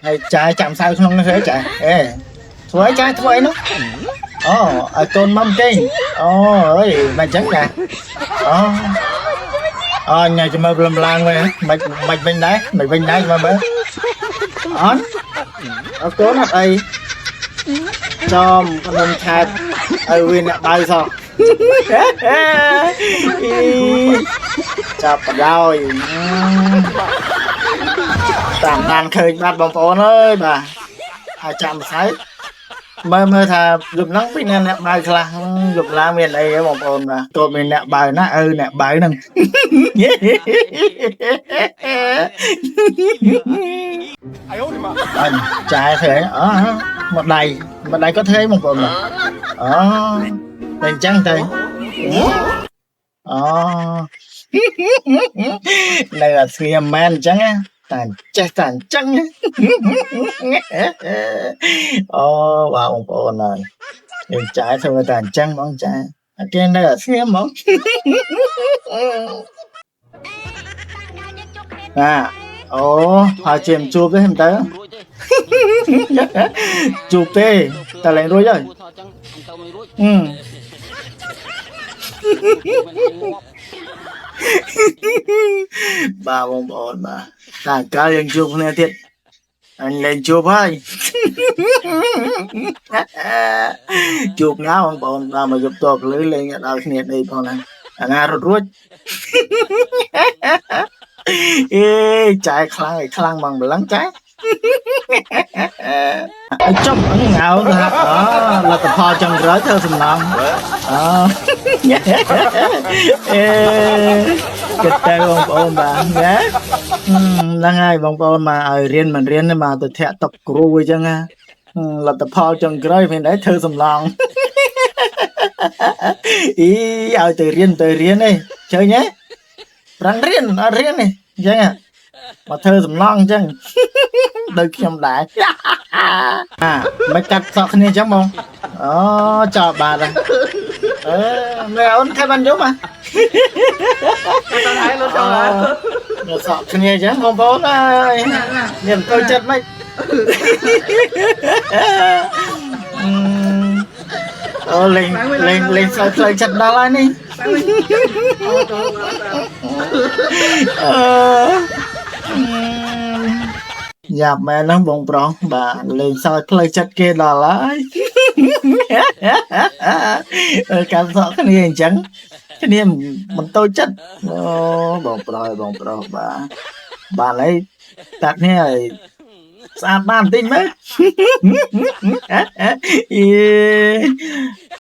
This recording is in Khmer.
ហើយចាយចាំសៅក្នុងនេះទេចាអេធ្វើអីចាយធ្វើអីនោះអូឲ្យកូនមកគេងអូអើយមិនអញ្ចឹងចាអូអូញ៉ាំចាំមើលព្រលឹមឡើងវិញមិនមិនវិញដែរមិនវិញដែរមើលមើលអត់អរកូនអត់អីចំក្នុងឆែតឲ្យវាអ្នកបៅសោះចាប់បដោយតាមដានឃើញបាត់បងប្អូនអើយបាទហើយចាំម្សៅមើលមើលថាយប់ហ្នឹងពីណាអ្នកបៅខ្លះយប់ឡើងមានអីហ៎បងប្អូនបាទកូនមានអ្នកបៅណាឪអ្នកបៅហ្នឹងអញចាយធ្វើអីអូមកដៃមកដៃក៏ធ្វើបងប្អូនបាទអូតែអញ្ចឹងទៅអូនៅអត់ស្ងៀមមែនអញ្ចឹងណាតែចេះតែអញ្ចឹងអូបាទបងប្អូនហើយយើងចាយធ្វើតែអញ្ចឹងហ្មងចាយគេនៅអត់ស្ងៀមហ្មងអាអូហើយជាមិនជួបទេមិនទៅជួបទេតែលែងរួចហើយអឺបាទបងប្អូនបាទតែកាលយើងជួបគ្នាទៀតអញលែងជួបហើយជួបណាបងប្អូនដល់មកយប់តពលឺលែងដល់គ្នាអីផងណាអាណារត់រួចអេចាយខ្លាំងឲ្យខ្លាំងហ្មងម្លឹងចាយឲ្យចុំងៅថាអូលទ្ធផលចុងក្រោយធ្វើសំណងអូអេគិតទៅបងប្អូនបាទណាហ្នឹងហើយបងប្អូនមកឲ្យរៀនមិនរៀនទេមកទៅធាក់តុកគ្រូអញ្ចឹងណាលទ្ធផលចុងក្រោយមានដែរធ្វើសំឡងអីឲ្យទៅរៀនទៅរៀនទេជើញទេប្រាំងរៀនអត់រៀនទេអញ្ចឹងមកធ្វើសំឡងអញ្ចឹងដូចខ្ញុំដែរអាមិនកាត់សក់គ្នាអញ្ចឹងបងអូចោលបាទអឺមែអូនថៃបានយំហ៎ តើហើយលុតចូលហើយ សក់គ្នាអញ្ចឹងបងប្អូនអើយមានទៅចិត្តមិនអូលេងលេងលេងសើផ្លូវចិត្តដល់ហើយនេះអឺយ៉ាប់មែនហ្នឹងបងប្រុសបាទលេងសើចផ្លូវចិត្តគេដល់ហើយការសក់គ្នាអញ្ចឹងគ្នាមិនតូចចិត្តអូបងប្រុសបងប្រុសបាទបាទហើយតាត់នេះឲ្យស្អាតបានបន្តិចមើលអេ